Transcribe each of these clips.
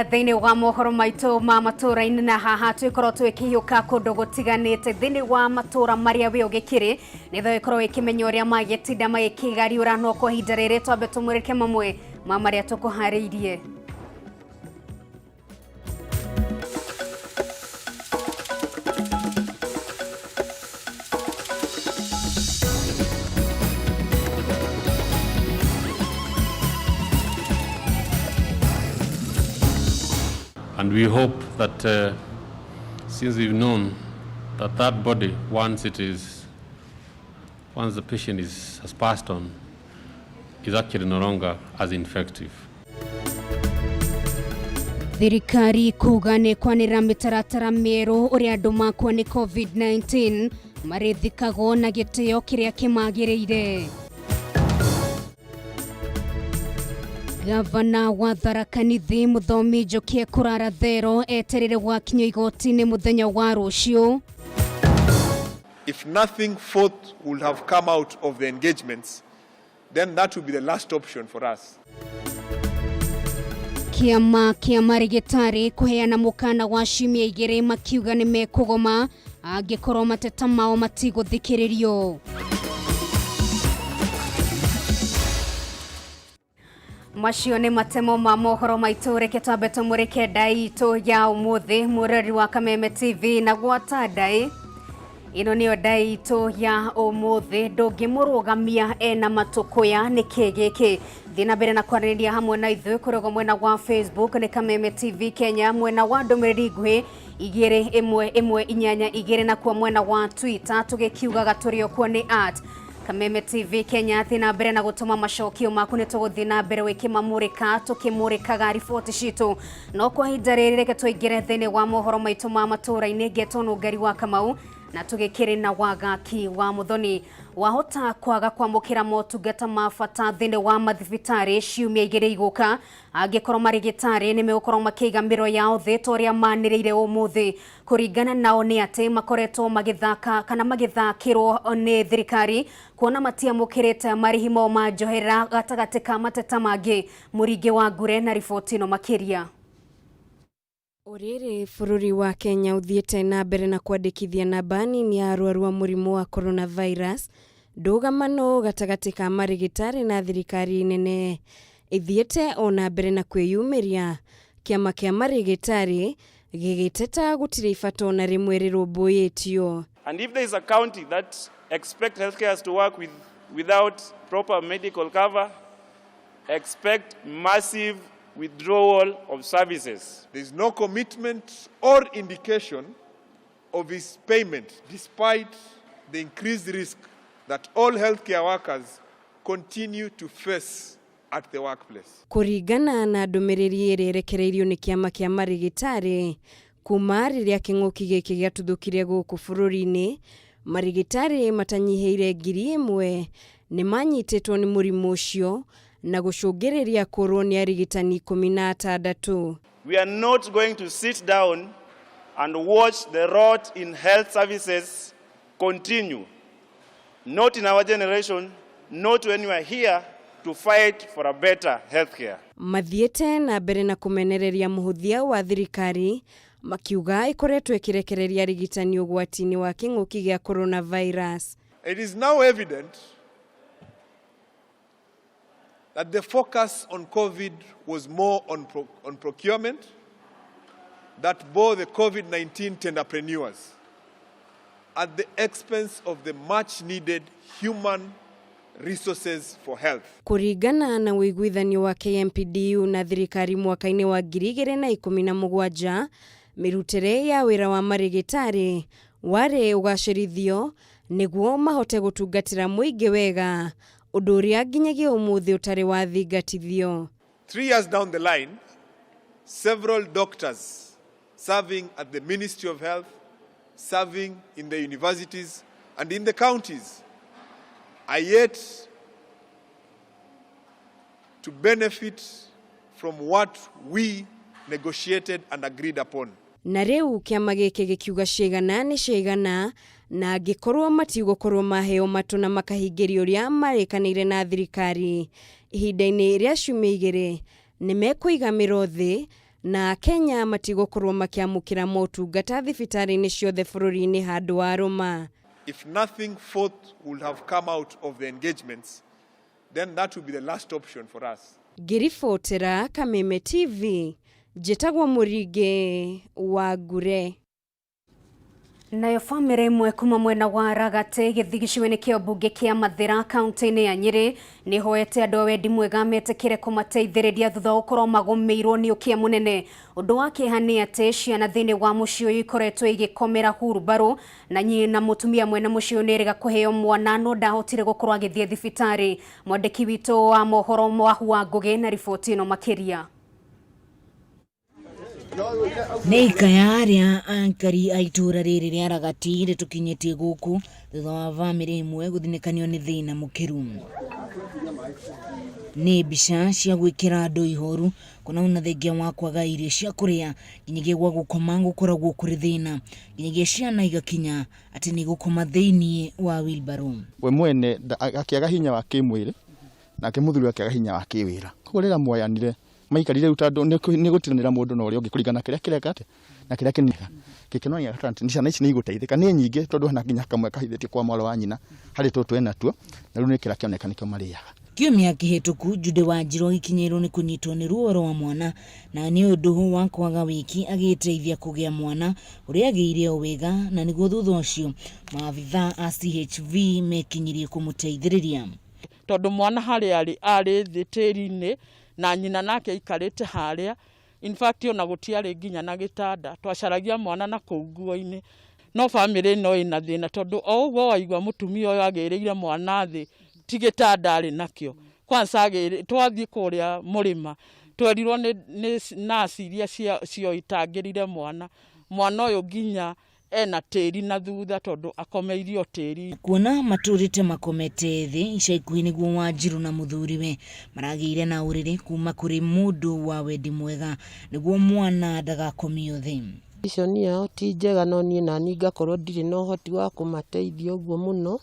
Thĩinĩ wa mohoro maitũ ma matũũra-inĩ na haha twĩkorwo twĩkĩhiũka kũndũ gũtiganĩte thĩinĩ wa matũũra marĩa wĩ ũgĩkĩrĩ nĩgetha ũgĩkorwo ũkĩmenya ũrĩa magĩtinda magĩkĩgariũra. No kwa ihinda rĩrĩ twambe tũmũrĩke mamwe ma marĩa tũkũharĩirie. And we hope that since we've known that that body, once the patient has passed on, is actually no longer as infective. Thirikari kuga nĩ kwanĩrĩra mĩtaratara mĩerũ ũrĩa andũ makua nĩ COVID-19 marĩthikagwo na gĩtĩo kĩrĩa kĩmagĩrĩire. Gavana wa Tharaka Nithi Mũthomi Njoki kũrara thero eterere gwakinyio igoti-inĩ mũthenya wa rũciũ. If nothing forth will have come out of the engagements, then that will be the last option for us. Kĩama kĩa marĩgĩtarĩ kũheana mũkana wa ciumia igĩrĩ makiuga nĩ mekũgoma angĩkorwo mateta mao matigũthikĩrĩrio. Macio nĩ matemo ma mohoro maitũ. Reke twambe tũmũrĩke ndai itũ ya ũmũthĩ, mũrori wa Kameme TV, na gwata ndai ĩno nĩyo ndai itũ ya ũmũthĩ. Ndũngĩmũrũgamia ena matũkũya nĩ kĩ gĩkĩ? Thiĩ na mbere na kwaranĩria hamwe na ithuĩ kũrĩa mwena wa Facebook nĩ Kameme TV Kenya, mwena wa ndũmĩrĩri nguhĩ 21182, nakuo mwena wa Twitter tũgĩkiugaga tũrĩ o kuo nĩ @KamemeTV Kenya. Thiĩ na mbere na gũtũma macokio maku, nĩ tũgũthiĩ na mbere wĩkĩmamũrĩka tũkĩmũrĩkaga riboti citũ. No kwa ihinda rĩrĩ reke tũingĩre thĩinĩ wa mohoro maitũ ma matũũra-inĩ. Ngetwo Nũngari wa Kamau na tũgĩkĩrĩ na Wagaki wa Mũthoni. Wahota kwaga kwamũkĩra motungata ma bata thĩinĩ wa mathibitarĩ ciumia igĩrĩ igũka angĩkorwo marĩgĩtarĩ nĩ megũkorwo makĩiga mĩro yao thĩ ta ũrĩa manĩrĩire ũmũthĩ. Kũringana nao nĩ atĩ makoretwo magĩthaka kana magĩthakĩrwo nĩ thirikari kuona matiamũkĩrĩte marĩhi mao ma njohera gatagatĩ ka mateta mangĩ. Mũringĩ wa Ngure na riboti ĩno makĩria. Ũrĩrĩ bũrũri wa Kenya ũthiĩte na mbere na kwandĩkithia namba nini ya arwaru a mũrimũ wa coronavirus, ndũgamano gatagatĩ ka marĩgĩtarĩ na thirikari nene ĩthiĩte o na mbere na kwĩyumĩria, kĩama kĩa marĩgĩtarĩ gĩgĩteta gũtirĩ ibata ona rĩmwe rĩrũmbũyĩtio. And if there is a county that expect healthcare to work without proper medical cover, expect massive withdrawal of services. There is no commitment or indication of his payment, despite the increased risk that all healthcare workers continue to face at the workplace. Kũringana na ndũmĩrĩri ĩrĩa ĩrekereirio nĩ kĩama kĩa marĩgĩtarĩ, kuma rĩrĩa kĩng'ũki gĩkĩ gĩatuthũkire gũkũ bũrũri-inĩ, marĩgĩtarĩ matanyihĩire 1,000 nĩ manyitĩtwo nĩ mũrimũ ũcio na gũcũngĩrĩria kũrwo nĩ arigitani 16. We are not going to sit down and watch the rot in health services continue. Not in our generation, not when we are here to fight for a better healthcare. Mathiĩte na mbere na kũmenereria mũhũthia wa thirikari makiuga ĩkoretwo ĩkĩrekereria arigitani ũgwati-inĩ wa kĩng'ũki gĩa coronavirus. It is now evident that the focus on COVID was more on procurement that bore the COVID-19 tenderpreneurs at the expense of the much needed human resources for health. Kũringana na ũiguithanio wa KMPDU na thirikari mwaka-inĩ wa 2017, mĩrutĩre ya wĩra wa marĩgĩtarĩ warĩ ũgacĩrithio nĩguo mahote gũtungatĩra mũingĩ wega, ũndũ ũrĩa nginyagia ũmũthĩ ũtarĩ wathingatithio. 3 years down the line, several doctors serving at the Ministry of Health, serving in the universities and in the counties are yet to benefit from what we negotiated and agreed upon. Na rĩu kĩama gĩkĩ gĩkiuga ciĩgana nĩ ciĩgana na angĩkorwo matigũkorwo maheo matũ na makahingĩrio ũrĩa marĩkanĩire na thirikari ihinda-inĩ rĩa ciumia igĩrĩ, nĩ mekũiga mĩro thĩ. Na Kenya matigũkorwo makĩamũkĩra motungata thibitarĩ-inĩ ciothe bũrũri-inĩ handũ wa rũma. If nothing forth would have come out of the engagements, then that would be the last option for us. Ngĩribotera Kameme TV, njĩtagwo Mũringĩ wa Ngure. Nayo bamĩrĩ ĩmwe kuma mwena wa Ragatĩ gĩthigicĩwe kĩa mbunge kĩa Mathĩra kaunti-inĩ ya Nyĩrĩ nĩhoete andũ a wendi mwega metĩkĩre kũmateithĩrĩria thutha wa gũkorwo magũmĩirwo nĩ ũkĩa mũnene. Ũndũ wa kĩeha nĩ atĩ ciana thĩinĩ wa mũciĩ ũyũ ikoretwo igĩkomera hurumbarũ na nyina mũtumia mwene mũciĩ ũyũ nĩerĩga kũheo mwana no ndahotire gũkorwo agĩthiĩ thibitarĩ. Mwandĩki witũ wa mohoro Mwahu wa Ngũgĩ na riboti ĩno makĩria. Nĩ ikaya rĩa aikari a itũra rĩrĩ rĩa Ragati rĩtũkinyĩtie gũkũ thutha wa bamĩrĩ ĩmwe gũthinĩkanio nĩ thĩna mũkĩru. Nĩ mbica cia gwĩkĩra andũ ihoru kuona ona thengia wa kwaga irio cia kũrĩa nginyagia gwa gũkoma gũkoragwo kũrĩ thĩna nginyagia ciana igakinya atĩ nĩ gũkoma thĩiniĩ wa wheelbarrow. We mwene akĩaga hinya wa kĩmwĩrĩ nake mũthuri akĩaga hinya wa kĩwĩra. Koguo rĩrĩa moyanire maikarire rĩu tondũ nĩ gũtiranĩra mũndũ na ũrĩa ũngĩ kũringana na kĩrĩa kĩreka atĩa na kĩrĩa kĩnega. Gĩkeno nĩ atĩ ciana ici nĩ igũteithĩka nĩ nyingĩ tondũ hena nginya kamwe kahithĩtio kwa mwarĩ wa nyina harĩ tũtũ enatuo na rĩu nĩ kĩrĩa kĩoneka nĩkĩo marĩaga. Kiumia kĩhĩtũku Jude Wanjiru agĩkinyĩrwo nĩ kũnyitwo nĩ ruo rwa mwana na nĩ ũndũ wa kwaga wĩki agĩteithia kũgĩa mwana ũrĩa agĩire o wega na nĩguo thutha ũcio maabitha a CHV mekinyirie kũmũteithĩrĩria. Tondũ mwana harĩa arĩ arĩ thĩ tĩri-inĩ na nyina nake aikarĩte harĩa, in fact ona gũtiarĩ nginya na gĩtanda, twacaragia mwana na kũu nguo-inĩ. No bamĩrĩ ĩno ĩna thĩna tondũ o ũguo waigua mũtumia ũyũ agĩrĩire mwana thĩ ti gĩtanda arĩ nakĩo. Kwanza twathiĩ kũrĩa mũrĩma twerirwo nĩ nurse iria cioitangĩrire mwana, mwana ũyũ nginya ena tĩri na thutha tondũ akomeirio tĩri. Kuona matũrĩte makomete thĩ ica ikuhĩ nĩguo Wanjiru na mũthuriwe maragĩire na ũrĩrĩ kuma kũrĩ mũndũ wa wendi mwega nĩguo mwana ndagakomio thĩ. Vision yao ti njega no niĩ nani ngakorwo ndirĩ na ũhoti wa kũmateithia ũguo mũno.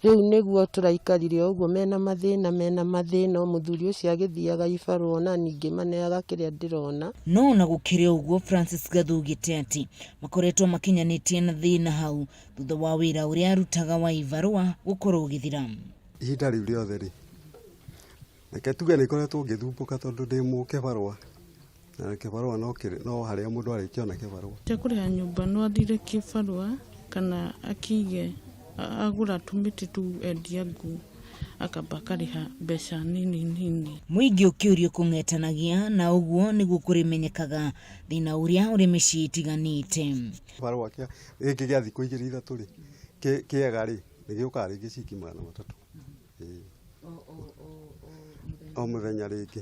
Rĩu nĩguo tũraikarire ũguo mena mathĩna o mũthuri ũcio agĩthiaga ibarũa ona ningĩ maneaga kĩrĩa ndĩrona. No ona gũkĩrĩ ũguo Francis Gathugĩte atĩ makoretwo makinyanĩtie na thĩna hau thutha wa wĩra ũrĩa arutaga wa ibarũa gũkorwo ũgĩthira. Ihinda rĩu rĩothe rĩ, reke tuge nĩ ngoretwo ngĩthumbũka tondũ ndĩ mũkĩbarũa na kĩbarũa no harĩa mũndũ arĩkĩona kĩbarũa. Kũrĩha nyũmba no athire kĩbarũa kana akĩige agũra tũmĩtĩ tu endia ngũ akamba akarĩha mbeca nini nini. Mũingĩ ũkĩũrio kũng'etanagia na ũguo nĩguo kũrĩmenyekaga thĩna ũrĩa ũrĩ mĩciĩ ĩtiganĩte. Kĩbarũa gĩkĩ gĩa thikũ igĩrĩ ithatũ rĩ, kĩega rĩ, nĩ gĩũkaga rĩngĩ ciringi 300. O mũthenya rĩngĩ.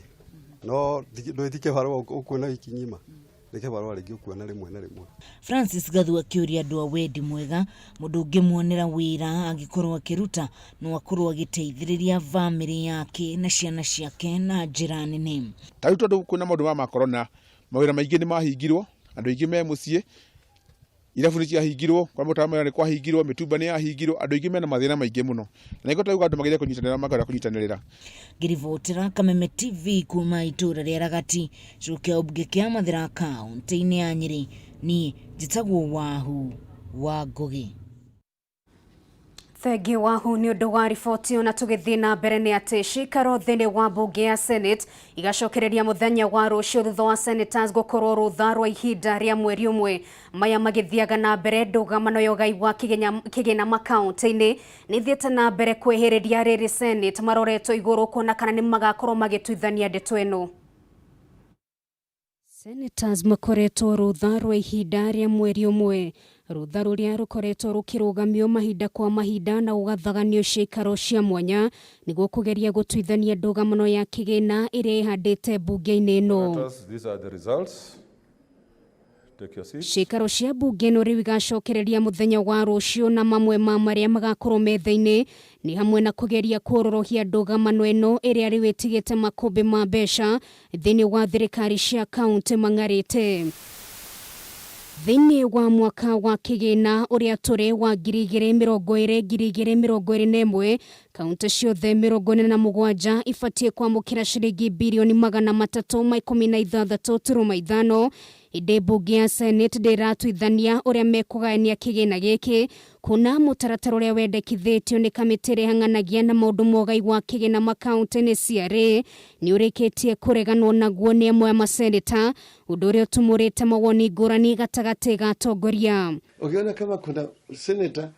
No ndũĩ kĩbarũa ũkuona wiki ng'ima. Nĩ kĩbarũa rĩngĩ ũkuona rĩmwe na rĩmwe. Francis Gathu akĩũria andũ a wendi mwega mũndũ ũngĩmuonera wĩra angĩkorwo akĩruta no akorwo agĩteithĩrĩria bamĩrĩ yake na ciana ciake na njĩra nene. Ta rĩu tondũ kwĩna maũndũ ma corona mawĩra maingĩ nĩ mahingirwo, andũ aingĩ me mũciĩ, irabu nĩ ciahingirwo, kwa mũtaro mawĩra nĩ kwahingirwo, mĩtumba nĩ yahingirwo, andũ aingĩ mena mathĩna maingĩ mũno. Na nĩkĩo tũrauga andũ magerie kũnyitanĩra makĩenda kũnyitanĩrĩra. Ngĩribotera Kameme TV kuma itũra rĩa Ragati, gĩcigo kĩa ũmbunge kĩa Mathĩra kaũntĩ-inĩ ya Nyĩrĩ, niĩ njĩtagwo Wahu wa Ngũgĩ. Thengi Wahu nĩ ũndũ wa riboti ona tũgĩthiĩ na mbere nĩ atĩ cikaro thĩinĩ wa mbunge ya Senate igacokereria mũthenya wa rũciũ thutha wa senators gũkorwo rũtha rwa ihinda rĩa mweri ũmwe. Maya magĩthiaga na mbere ndũgamano ya ũgai wa kĩgĩna makaũntĩ-inĩ nĩ ithiĩte na mbere kwĩhĩrĩria rĩrĩ Senate maroretwo igũrũ kuona kana nĩ magakorwo magĩtuithania ndeto ĩno. Senators makoretwo rũtha rwa ihinda rĩa mweri ũmwe, rũtha rũrĩa rũkoretwo rũkĩrũgamio mahinda kwa mahinda na gũgathaganio ciikaro cia mwanya nĩguo kũgeria gũtuithania ndũgamano ya kĩgĩna ĩrĩa ĩhandĩte mbunge-inĩ ĩno. These are the results. Take your seat. Ciikaro cia mbunge ĩno rĩu igacokereria mũthenya wa rũciũ na mamwe ma marĩa magakorwo metha-inĩ nĩ hamwe na kũgeria kuororohia ndũgamano ĩno ĩrĩa rĩu ĩtigĩte makũmbĩ ma mbeca thĩinĩ wa thirikari cia kaũntĩ mang'arĩte. Thĩinĩ wa mwaka wa kĩgĩna ũrĩa tũrĩ wa 2020 2021 Kaunti ciothe 47 ibatie kwamũkĩra ciringi birioni 316.5 ĩndĩ mbunge ya Senate ndĩratuithania ũrĩa mekũgayania kĩgĩna gĩkĩ kuna mũtaratara ũrĩa wendekithĩtio nĩ kamĩtĩ ĩrĩa ĩhang'anagia na maũndũ ma ũgai wa kĩgĩna makaunti-inĩ CRA nĩ ũrĩkĩtie kũreganwo naguo nĩ amwe a maseneta, ũndũ ũrĩa ũtumũrĩte mawoni ngũrani gatagatĩ ga atongoria. Ukiona kama kuna seneta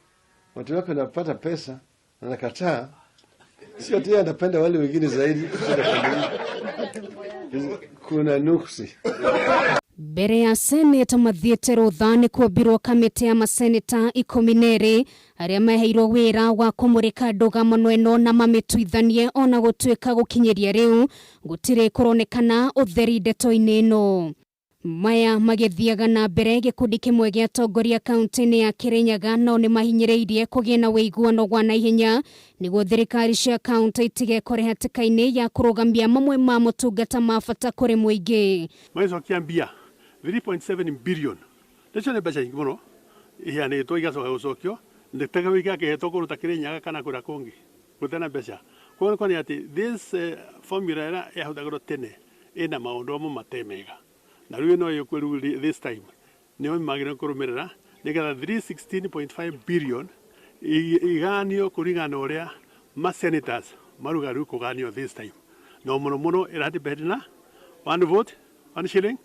watu wake wanapata pesa anakataa, sio tena anapenda wale wengine zaidi kushinda familia. Kuna nuksi. Mbere ya seneta mathiĩte rũtha nĩ kuombirwo kamĩtĩ ya maseneta 12 arĩa maheirwo wĩra wa kũmũrĩka ndũgamano ĩno na mamĩtuithanie ona gũtuĩka gũkinyĩria rĩu gũtirĩ kũronekana ũtheri ndeto-inĩ ĩno. Maya magĩthiaga na mbere gĩkundi kĩmwe gĩa atongoria kaunti-inĩ ya Kirinyaga nao nĩ mahinyĩrĩirie kũgĩe na ũiguano wa naihenya nĩguo thirikari cia kaunti itigekore hatĩka-inĩ ya kũrũgamia mamwe ma motungata ma bata kũrĩ mũingĩ. Magicokia mbia 3.7 billion nicio nĩ mbeca nyingĩ mũno iheanĩtwo igacoka gũcokio gĩakĩhetwo kũndũ ta Kirinyaga kana kũrĩa kũngĩ gũtarĩ mbeca. Koguo nĩ kuonania atĩ this formula ĩrĩa yahũthagĩrwo tene ĩna maũndũ amwe mate mega na rĩu ĩno ĩũkũ rĩu this time nĩo magĩrĩirwo kũrũmĩrĩra nĩgetha 316.5 billion iganio kũringana na ũrĩa ma senators maruga rĩu kũganio this time no mũno mũno ĩra depend na one vote one shilling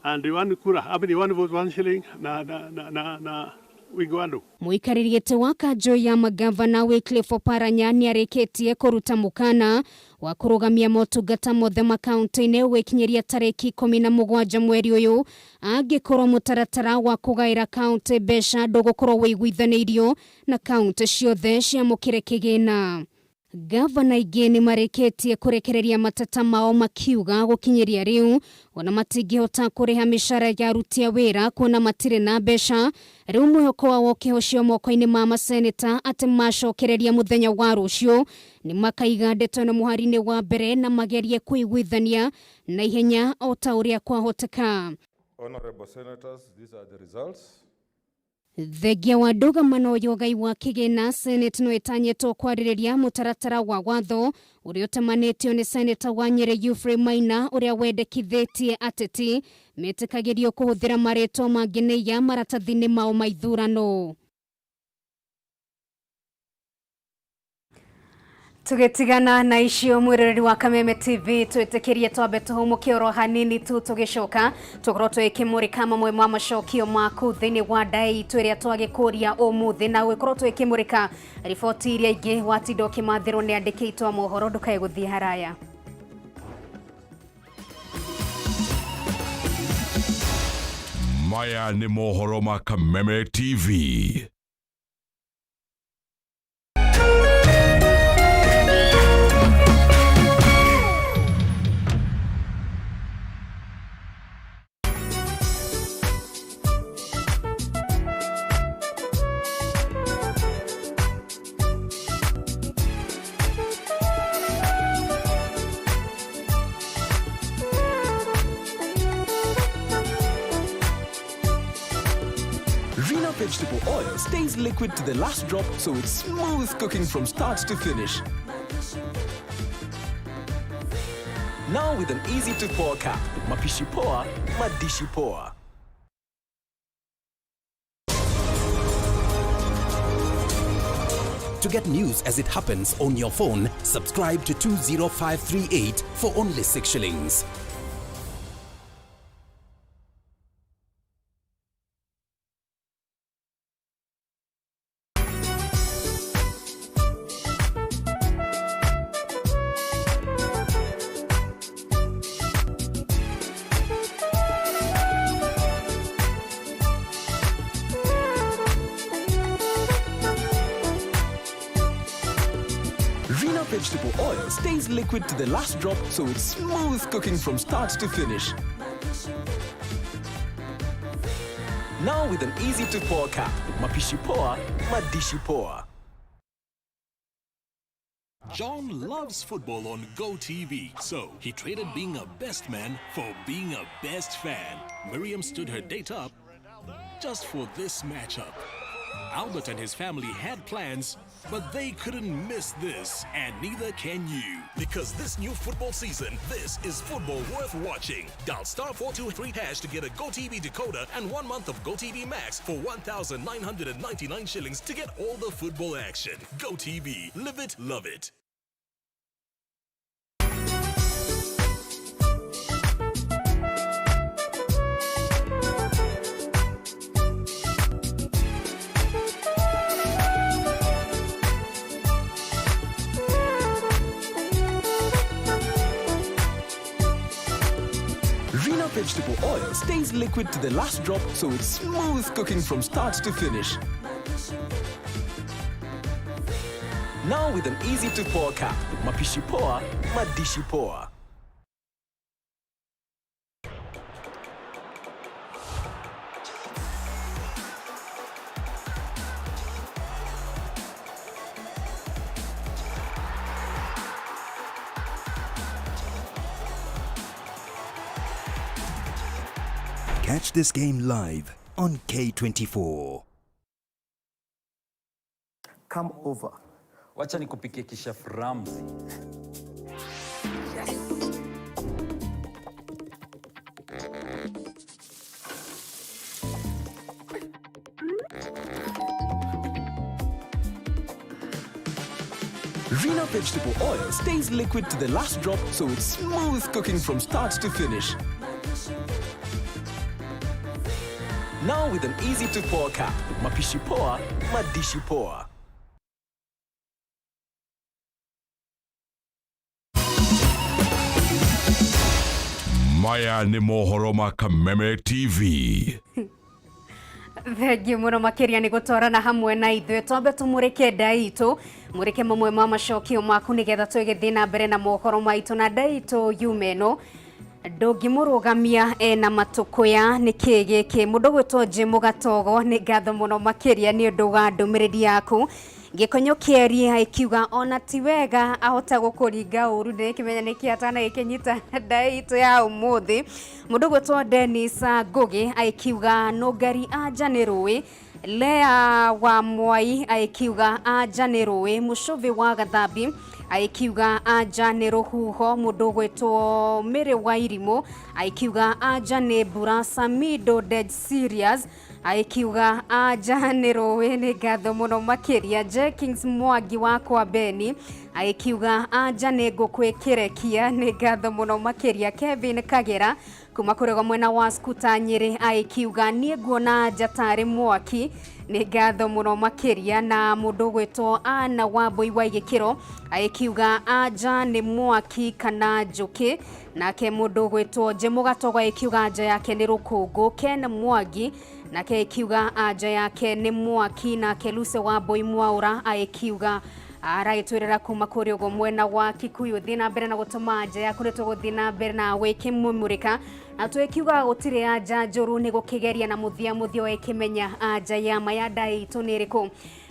and one kura, I mean one vote one shilling na na na na, na wingi wa andũ. Mũikarĩri gĩtĩ wa kanjũ ya magavana Wycliffe Oparanya nĩarĩkĩtie kũruta mũkana wa kũrũgamia motungata mothe makaunti-inĩ gwĩkinyĩria tarĩki 17 mweri ũyũ angĩkorwo mũtaratara wa kũgaĩra kaunti mbeca ndũgũkorwo wĩiguithanĩirio na kaunti ciothe ciamũkĩre kĩgĩna. Gavana ingĩ nĩ marĩkĩtie kũrekereria mateta mao makiuga gũkinyĩria rĩu ona matingĩhota kũrĩha mĩcara ya aruti a wĩra kuona matirĩ na mbeca. Rĩu mwĩhoko wao ũkĩhocio moko-inĩ ma maseneta atĩ macokereria mũthenya wa rũciũ nĩ makaiga ndeto ĩno mũhari-inĩ wa mbere na magerie kũiguithania na ihenya o ta ũrĩa kwahoteka. Honorable senators, these are the results. Thengia wa ndũgamano ya ũgai wa kĩgĩna, Senate no ĩtanyĩtwo kwarĩrĩria mũtaratara wa watho ũrĩa ũtemanĩtio nĩ seneta wa Nyĩrĩ Ephraim Maina ũrĩa wendekithĩtie ateti metĩkagĩrio kũhũthĩra marĩtwa mangĩ maratathi-inĩ mao ma ithurano. Tũgĩtigana na icio mwĩroreri wa Kameme TV twĩtĩkĩrie twambe tũhũmũke oro hanini tu tũgĩcoka tũkorwo tũgĩkĩmũrĩka mamwe ma macokio maku thĩinĩ wa ndai itũ ĩrĩa twagĩkũria ũmũthĩ na gũgĩkorwo tũgĩkĩmũrĩka riboti iria ingĩ watinda ũkĩmathĩrwo nĩ andĩki aitũ a mohoro. Ndũkae gũthiĩ haraya. Maya nĩ mohoro ma Kameme TV. Vegetable oil stays liquid to the last drop, so it's smooth cooking from start to finish. Now with an easy to pour cap. Mapishi poa, madishi poa. To get news as it happens on your phone, subscribe to 20538 for only 6 shillings. Vegetable oil stays liquid to the last drop, so it's smooth cooking from start to finish. Now with an easy to pour cap. Mapishi poa, madishi poa. John loves football on GoTV, so he traded being a best man for being a best fan. Miriam stood her date up just for this matchup. Albert and his family had plans, But they couldn't miss this, and neither can you. Because this new football season, this is football worth watching. Dial star 423 hash to get a GoTV decoder and 1 month of GoTV Max for 1,999 shillings to get all the football action. GoTV, live it, love it. Rina vegetable oil stays liquid to the last drop, so it's smooth cooking from start to finish. Now with an easy to pour cap. Mapishi poa, madishi poa. Catch this game live on K24. Come over. Wacha nikupikie kishef Ramsey. Rina vegetable oil stays liquid to the last drop, so it's smooth cooking from start to finish. Now with an easy to pour cap. Mapishi poa, madishi poa. Maya nĩ mohoro ma Kameme TV. Thengiũ mũno makĩria nĩ gũtwarana hamwe na ithuĩ. Twambe tũmũrĩke nda itũ, mũrĩke mamwe ma macokio maku nĩgetha tũgĩthiĩ na mbere na mohoro maitũ. Na nda itũ yume ĩno ndũngĩmũrũgamia ena matũkũya nĩ kĩ gĩkĩ. Mũndũ gwĩtwo Jim Gatogo, nĩ ngatho mũno makĩria nĩ ũndũ wa ndũmĩrĩri yaku. Gĩkonyo kĩaria ĩkiuga ona ti wega ahota gũkũringa ũru, ndĩkĩmenya nĩkĩ atanagĩkĩnyita nda itũ ya ũmũthĩ. Mũndũ gwĩtwo Dennis Ngũgĩ aikiuga nũngari anja nĩ rũĩ. Lea wa Mwai aikiuga anja nĩ rũĩ. Mũcũvĩ wa Gathambi aikiuga anja nĩ rũhuho. Mũndũ gwĩtwo Mĩrĩ wa Irimũ aikiuga anja nĩ mbura. Samido Dead Serious aikiuga anja nĩ rũĩ. Nĩ ngatho mũno makĩria. Jenkins Mwangi wa Kwambeni aikiuga anja nĩ ngũkũ ĩkĩrekia. Nĩ ngatho mũno makĩria. Kevin Kagera kuma kũrĩa mwena wa Skuta Nyĩrĩ aikiuga niĩ nguona anja tarĩ mwaki. Nĩ ngatho mũno makĩria. Na mũndũ gwĩtwo Anna Wambui wa Igĩkĩro aikiuga anja nĩ mwaki kana njũkĩ. Nake mũndũ gwĩtwo Jemu Gatogo aikiuga anja yake nĩ rũkũngũ. Ken Mwangi nake aikiuga anja yake nĩ mwaki. Nake Luce Wambui Mwaũra aikiuga aragĩtwĩrĩra kuma kũrĩa ũguo mwena wa Kikuyu. Thiĩ na mbere na gũtũma anja yaku, nĩ tũgũthiĩ na mbere na gwĩkĩmũmũrĩka na twĩkiuga gũtirĩ anja njũru, nĩ gũkĩgeria na mũthia mũthia ĩkĩmenya anja ya ma ya nda itũ nĩ ĩrĩkũ.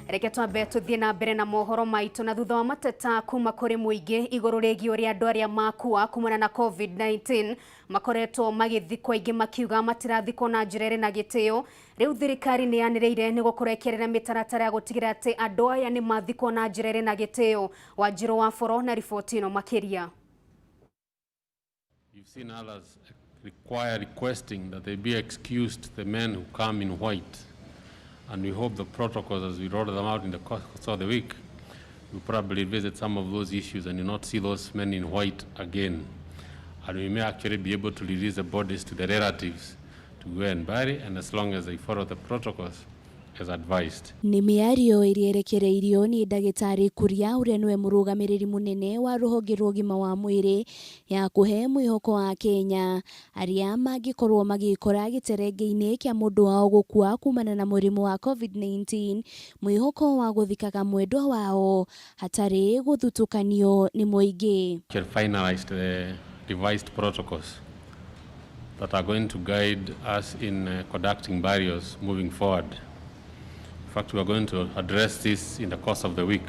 Reke twambe tũthiĩ na mbere na mohoro maitũ. Na thutha wa mateta kuma kũrĩ mũingĩ igũrũ rĩgiĩ ũrĩa andũ arĩa makua kumana na COVID-19 makoretwo magĩthikwo, aingĩ makiuga matirathikwo na njĩra ĩrĩ na gĩtĩo. Rĩu thirikari nĩ yanĩrĩire nĩ gũkorwo ĩkĩrĩra mĩtaratara ya gũtigĩrĩra atĩ andũ aya nĩ mathikwo na njĩra ĩrĩ na gĩtĩo. Wanjirũ wa Boro na riboti ĩno makĩria. You've seen others requesting that they be excused, the men who come in white. And we hope the protocols, as we roll them out in the course of the week, will probably visit some of those issues and you'll not see those men in white again. And we may actually be able to release the bodies to the relatives to go and bury, and as long as they follow the protocols as advised. Nĩ mĩario ĩrĩa ĩrekereirio nĩ ndagĩtarĩ Kuria ũrĩa nĩwe mũrũgamĩrĩri mũnene wa rũhonge rwa ũgima wa mwĩrĩ ya kũhe mwĩhoko wa Kenya arĩa mangĩkorwo magĩkora gĩterenge-inĩ kĩa mũndũ wao gũkua kumana na mũrimũ wa COVID-19, mwĩhoko wa gũthikaga mwendwa wao hatarĩ gũthutũkanio nĩ mũingĩ. Finalized the revised protocols that are going to guide us in conducting burials moving forward. In fact, we are going to address this in the course of the week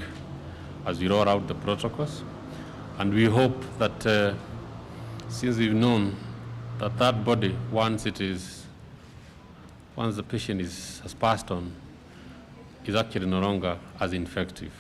as we roll out the protocols. And we hope that since we've known that that body, once the patient has passed on, is actually no longer as infective.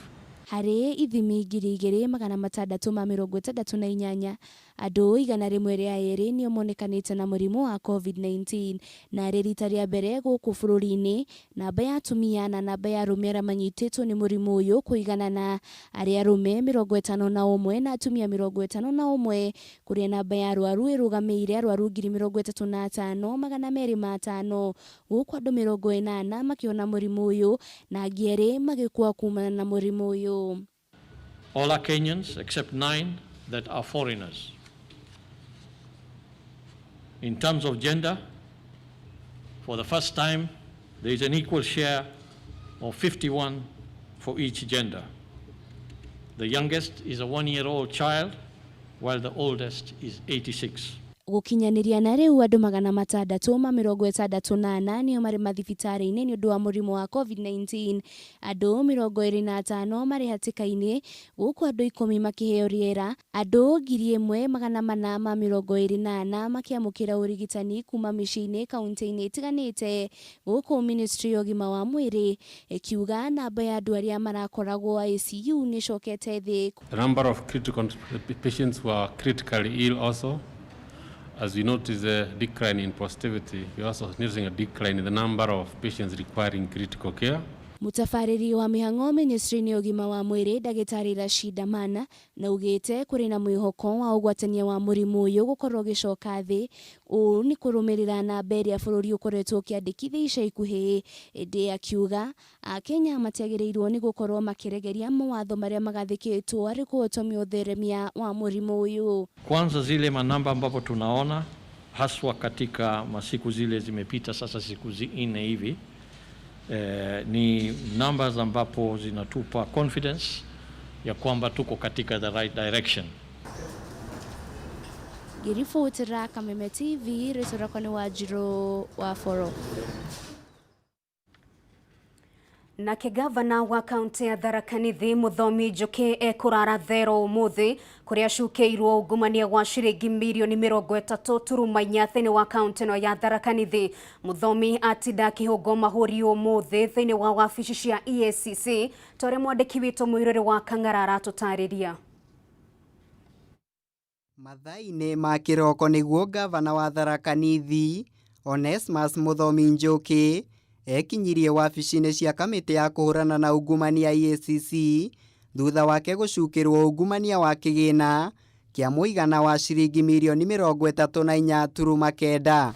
Harĩ ithimi 2668, andũ 102 nĩo monekanĩte na mũrimũ wa COVID-19, na arĩ rita rĩa mbere gũkũ bũrũri-inĩ namba ya atumia na namba ya arũme arĩa manyitĩtwo nĩ mũrimũ ũyũ kũiganana, arĩ arũme 51 na atumia 51, kũrĩa namba ya arwaru ĩrũgamĩire arwaru 35,205, gũkũ andũ 80 makĩona mũrimũ ũyũ na angĩ 2 magĩkua kumana na mũrimũ ũyũ. All are Kenyans except 9 that are foreigners. In terms of gender, for the first time, there is an equal share of 51 for each gender. The youngest is a 1-year-old child, while the oldest is 86. Gũkinyanĩria na rĩu andũ 664 nĩo marĩ mathibitarĩ-inĩ nĩ ũndũ wa mũrimũ wa COVID-19, andũ 25 marĩ hatĩka-inĩ, gũkũ andũ 10 makĩheo rĩera, andũ 1424 makĩamũkĩra ũrigitani kuma mĩciĩ-inĩ kaunti-inĩ itiganĩte, gũkũ Ministry ya ũgima wa mwĩrĩ ĩkiuga namba ya andũ arĩa marakoragwo ICU nĩ ĩcokete thĩ. The number of critical patients who are critically ill also, as we notice a decline in positivity, we are also noticing a decline in the number of patients requiring critical care. Mũtabarĩri wa mĩhang'o ministry-inĩ ya ũgima wa mwĩrĩ ndagĩtarĩ Rashid Amana na ugĩte kũrĩ na mwĩhoko wa ũgwatania wa mũrimũ ũyũ gũkorwo ũgĩcoka thĩ, ũũ nĩ kũrũmĩrĩra namba ĩrĩa bũrũri ũkoretwo ũkĩandĩkithia ica ikuhĩ, ĩndĩ akiuga Akenya matiagĩrĩirwo nĩ gũkorwo makĩregeria mawatho marĩa magathĩkĩtwo arĩ kũhotomia ũtheremia wa mũrimũ ũyũ. Kwanza zile manamba ambapo tunaona haswa katika masiku zile zimepita sasa siku 4 hivi, ni numbers ambapo zinatupa confidence ya kwamba tuko katika the right direction. Ngĩribotera Kameme TV, rĩtwa rĩakwa nĩ Wanjirũ wa Boro. Nake gavana wa kaunti ya Tharaka Nithi Muthomi Njuki ekũrara thero ũmũthĩ kũrĩa acukeirwo ungumania wa ciringi mirioni 34 thĩinĩ wa kaunti ĩno ya Tharaka Nithi. Muthomi atinda akĩhũngwo mahũri ũmũthĩ thĩinĩ wa wabici cia EACC ta ũrĩa mwandĩki witũ Mũirũrĩ wa Kang'ara aratũtarĩria. Mathaa-inĩ ma kĩroko nĩguo gavana wa Tharaka Nithi Onesmus Muthomi Njuki ekinyirie wabici-inĩ cia kamĩtĩ ya kũhũrana na ungumania EACC thutha wake gũcukĩrwo ungumania wa kĩgĩna kĩa mũigana wa ciringi mirioni 34.9.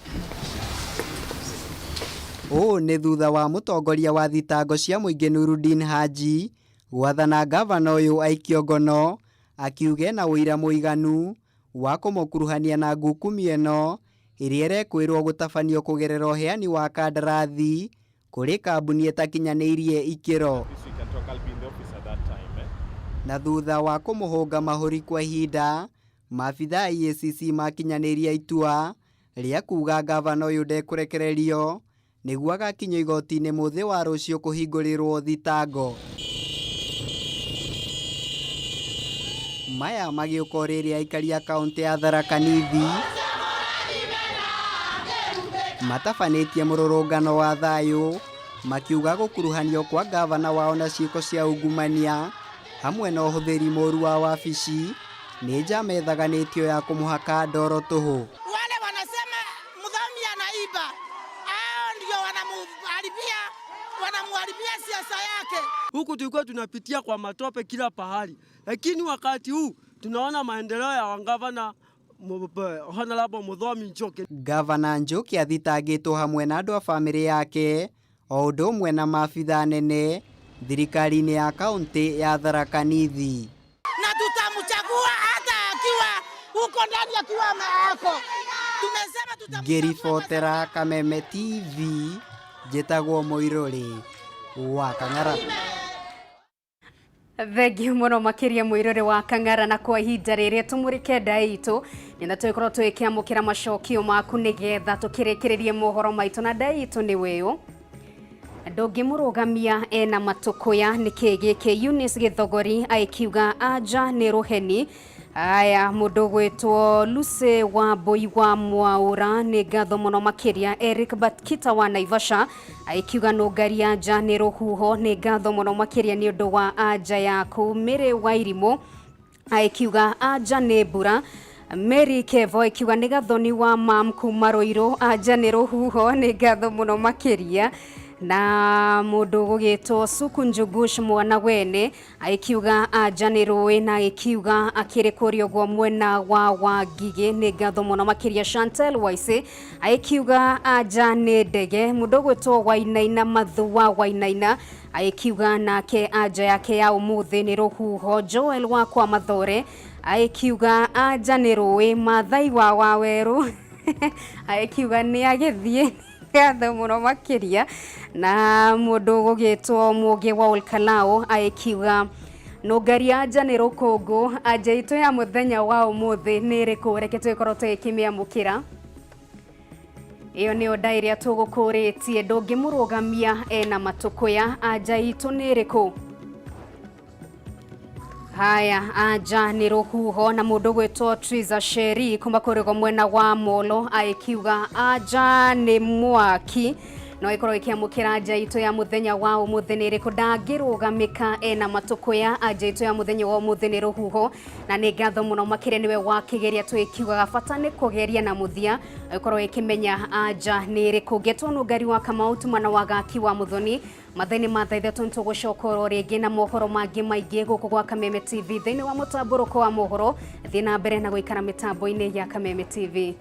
Ũũ nĩ thutha wa mũtongoria wa thitango cia mũingĩ Nurudin Haji gwathana gavana ũyũ aikio ngono akiuge na ũira mũiganu wa kũmũkuruhania na ngukumi ĩno ĩrĩa ĩrekwĩrwo gũtabanio kũgerera ũheani wa kandarathi kũrĩ kambuni ĩtakinyanĩirie ikĩro. Na thutha wa kũmũhũnga mahũri kwa ihinda, maabithaa a EACC makinyanĩirie itua rĩa kuuga gavana ũyũ ndekũrekererio nĩguo agakinyio igoti-inĩ mũthĩ wa rũciũ kũhingũrĩrwo thitango. Maya magĩũka o rĩrĩa aikari a kaunti ya Tharaka Nithi matabanĩtie mũrũrũngano wa thayũ makiuga gũkuruhanio kwa gavana wao na ciĩko cia ungumania hamwe na ũhũthĩri mũru wa wabici nĩ njama ĩthaganĩtio ya kũmũhaka ndoro tũhũ. Wale wanasema Muthomi anaiba, hao ndio wanamuharibia siasa yake. Huku tulikuwa tunapitia kwa matope kila pahali, lakini wakati huu tunaona maendeleo ya gavana Honorable Muthomi Njuki. Gavana Njuki athitangĩtwo hamwe na andũ a bamĩrĩ yake o ũndũ ũmwe na maabithaa nene thirikari-inĩ ya kaunti ya Tharaka Nithi. Na tutamchagua hata akiwa huko ndani akiwa maako. Tumesema tutamchagua. Ngĩribotera Kameme TV, njĩtagwo Mũirũrĩ wa Kang'ara. Thengiũ mũno makĩria Mũirũrĩ wa Kang'ara, na kwa ihinda rĩrĩ tũmũrĩke nda itũ nĩna tũgĩkorwo tũgĩkĩamũkĩra macokio maku nĩgetha tũkĩrĩkĩrĩrie mohoro maitũ, na nda itũ nĩ wĩũ ndũngĩmũrũgamia ena matũkũya. Nĩkĩ gĩkĩ Eunice Gĩthogori aikiuga anja nĩ rũheni Aya, mũndũ gwĩtwo Lucy wa Mbui wa Mwaũra, nĩ ngatho mũno makĩria. Eric Batkita wa Naivasha aikiuga nũngari anja nĩ rũhuho, nĩ ngatho mũno makĩria nĩ ũndũ wa anja yaku. Mĩrĩ wa Irimũ aikiuga anja nĩ mbura. Mary Kevo ikiuga nĩ gathoni wa mam kuma Ruiru, anja nĩ rũhuho, nĩ ngatho mũno makĩria. Na mũndũ gũgĩtwo Suku Njugush mwana wene aikiuga anja nĩ rũĩ, na agĩkiuga akĩrĩ kũrĩa ũguo mwena wa Wangigĩ, nĩ ngatho mũno makĩria. Chantel Waise aikiuga anja nĩ ndege. Mũndũ ũgwĩtwo Wainaina Mathu wa Wainaina aikiuga nake anja yake ya ũmũthĩ nĩ rũhuho. Joel wa kwa Mathore aikiuga anja nĩ rũĩ. Mathai wa Wawerũ aikiuga nĩ agĩthiĩ, ngatho mũno makĩria. Na mũndũ gũgĩtwo Mũgĩ wa Olkalao aikiuga nũngari anja nĩ rũkũngũ. Anja itũ ya mũthenya wa ũmũthĩ nĩ ĩrĩkũ? Reke tũgĩkorwo tũgĩkĩmĩamũkĩra. Ĩyo nĩyo nda ĩrĩa tũgũkũrĩtie, ndũngĩmũrũgamia ena matũkũya. Anja itũ nĩ ĩrĩkũ? Haya, anja nĩ rũhuho. Na mũndũ gwĩtwo Triza Sheri kuma kũrĩgo mwena wa Molo aikiuga anja nĩ mwaki. No ĩkorwo ĩkĩamũkĩra anja itũ ya mũthenya wa ũmũthĩ nĩ ĩrĩkũ? Ndangĩrũgamĩka ena matũkũya. Anja itũ ya mũthenya wa ũmũthĩ nĩ rũhuho, na nĩ ngatho mũno makĩria nĩwe wakĩgeria. Twĩkiugaga bata nĩ kũgeria na mũthia ĩkorwo ĩkĩmenya anja nĩ ĩrĩkũ. Ngetwo Nũngari wa Kamau tumana wa Gaki wa Muthoni, mathaa-inĩ ma thaa 3 nĩtũgũcoka oro rĩngĩ na mohoro mangĩ maingĩ gũkũ gwa Kameme TV thĩinĩ wa mũtambũrũko wa mohoro. Thiĩ na mbere na gũikara mĩtambo-inĩ ya Kameme TV.